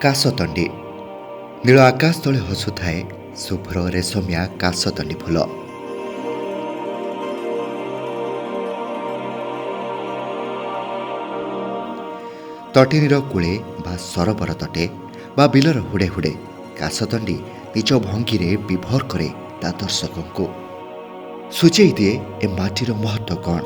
କାଶତଣ୍ଡି ନୀଳ ଆକାଶ ତଳେ ହସୁଥାଏ ଶୁଭ୍ର ରେଶମିଆ କାଶତଣ୍ଡି ଫୁଲ। ତଟିନୀର କୂଳେ ବା ସରୋବର ତଟେ ବା ବିଲର ହୁଡ଼େ ହୁଡ଼େ କାଶତଣ୍ଡି ନିଜ ଭଙ୍ଗୀରେ ବିଭୋର କରେ ତା ଦର୍ଶକଙ୍କୁ, ସୂଚେଇ ଦିଏ ଏ ମାଟିର ମହତ୍ଵ କ'ଣ।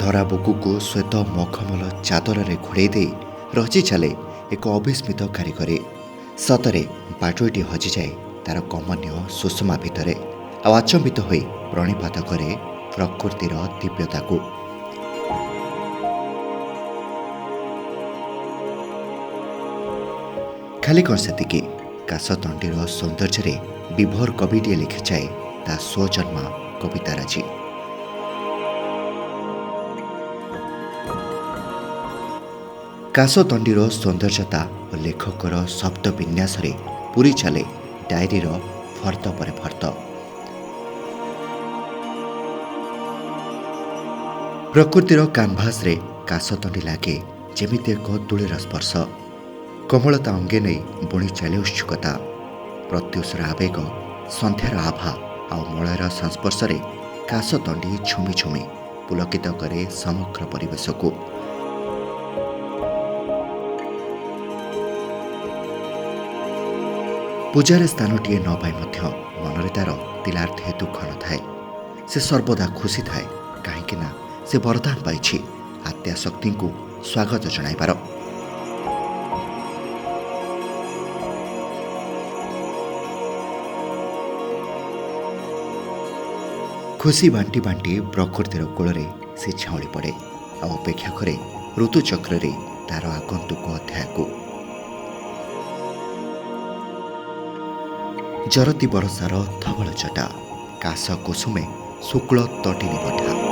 ଧରା ବୁକୁକୁ ଶ୍ୱେତ ମଖମଲ ଚାଦରରେ ଘୋଡ଼େଇ ଦେଇ ରଚି ଚାଲେ ଏକ ଅବିସ୍ମିତ କାରିଗରୀ। ସତରେ ବାଟୋଇଟି ହଜିଯାଏ ତାର କମନୀୟ ସୁଷମା ଭିତରେ, ଆଉ ଆଚମ୍ବିତ ହୋଇ ପ୍ରଣିପାତ କରେ ପ୍ରକୃତିର ଦିବ୍ୟତାକୁ। ଖାଲି କ'ଣ ସେତିକି, କାଶତଣ୍ଡିର ସୌନ୍ଦର୍ଯ୍ୟରେ ବିଭୋର କବିଟିଏ ଲେଖିଯାଏ ତା ସ୍ୱଜନ୍ମା କବିତାରାଜି। କାଶତଣ୍ଡିର ସୌନ୍ଦର୍ଯ୍ୟତା ଓ ଲେଖକର ଶବ୍ଦ ବିନ୍ୟାସରେ ପୂରି ଚାଲେ ଡାଏରୀର ଫର୍ଦ୍ଦ ପରେ ଫର୍ଦ୍ଦ। ପ୍ରକୃତିର କାନଭାସରେ କାଶତଣ୍ଡି ଲାଗେ ଯେମିତି ଏକ ତୁଳିର ସ୍ପର୍ଶ। କୋମଳତା ଅଙ୍ଗେ ନେଇ ବୁଣି ଚାଲେ ଉତ୍ସୁକତା। ପ୍ରତ୍ୟୁଷର ଆବେଗ, ସନ୍ଧ୍ୟାର ଆଭା ଆଉ ମଳୟର ସଂସ୍ପର୍ଶରେ କାଶତଣ୍ଡି ଝୁମି ଝୁମି ପୁଲକିତ କରେ ସମଗ୍ର ପରିବେଶକୁ। ପୂଜାରେ ସ୍ଥାନଟିଏ ନ ପାଇ ମଧ୍ୟ ମନରେ ତାର ତିଳାର୍ଥେ ଦୁଃଖ ନଥାଏ। ସେ ସର୍ବଦା ଖୁସି ଥାଏ, କାହିଁକି ନା ସେ ବରଦାନ ପାଇଛି ଆଦ୍ୟାଶକ୍ତିଙ୍କୁ ସ୍ୱାଗତ ଜଣାଇବାର। ଖୁସି ବାଣ୍ଟି ବାଣ୍ଟି ପ୍ରକୃତିର କୋଳରେ ସେ ଝାଉଁଳି ପଡ଼େ ଆଉ ଅପେକ୍ଷା କରେ ଋତୁଚକ୍ରରେ ତାର ଆଗନ୍ତୁକ ଅଧ୍ୟାୟକୁ। ଜରତି ବରଷାର ଧବଳ ଜଟା, କାଶ କୁସୁମେ ଶୁକ୍ଳ ତଟିନୀ ବଠା।